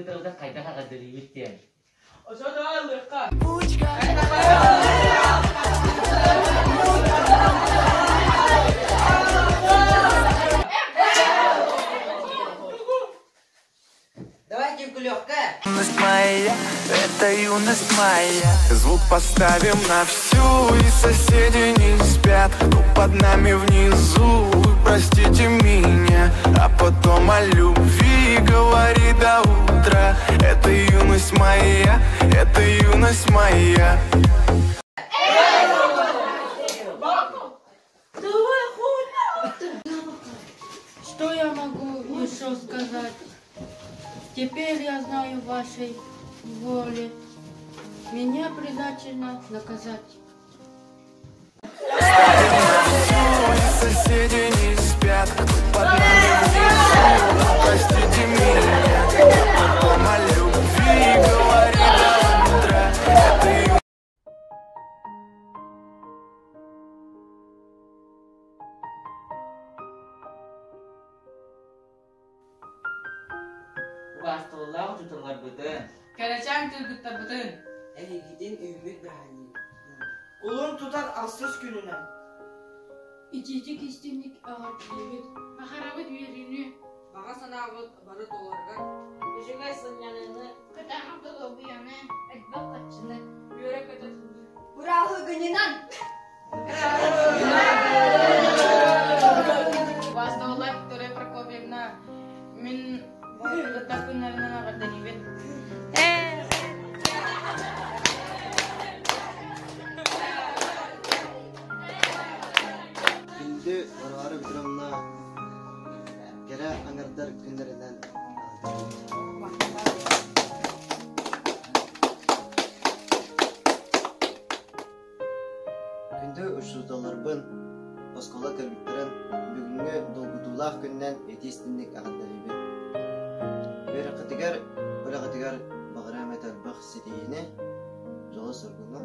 кыргыттарбытын хайдах эҕэрдэлиибит диэн. Давайте күлүөххэ. Юность моя, это юность моя. Звук поставим на всю, и соседи не спят. Кто под нами внизу, вы простите меня. А потом о любви говори до утра. Это юность моя, это юность моя. Что я могу еще сказать? Теперь я знаю вашей воли. Меня признательно наказать. Соседи не спят, кто под нами внизу, простите меня. А потом о любви говори до утра. Это Убаастабыллаах учууталларбытын, Кэрэчээн кыргыттарбытын, Эһигитин үүммүт бырааһынньык. Кулун тутар ахсыс күнүнэн. Итиитик истиҥник эҕэрдэлиибит. Баҕарабыт үөрүүнү, Баҕа санаабыт бары туоларыгар. Үчүгэй сынньаныыны, Кытаанах доруобуйаны, элбэх харчыны, үөрэ-көтө сылдьыы. Бырааһыгынынан! Убаастабыллаах Виктория Прокопьевна, мин кыргыттар күннэринэн эҕэрдэлиибин. Күндү Варвара Петровна, кэрэ аҥардар күннэринэн Күндү учууталларбын, оскуола кыргыттарын бүгүҥҥү долгутуулаах күнүнэн итии-истиҥник эҕэрдэлиибин. Үөрэххитигэр, үлэҕитигэр баҕарыам этэ элбэх ситиһиини, дьолу-соргуну.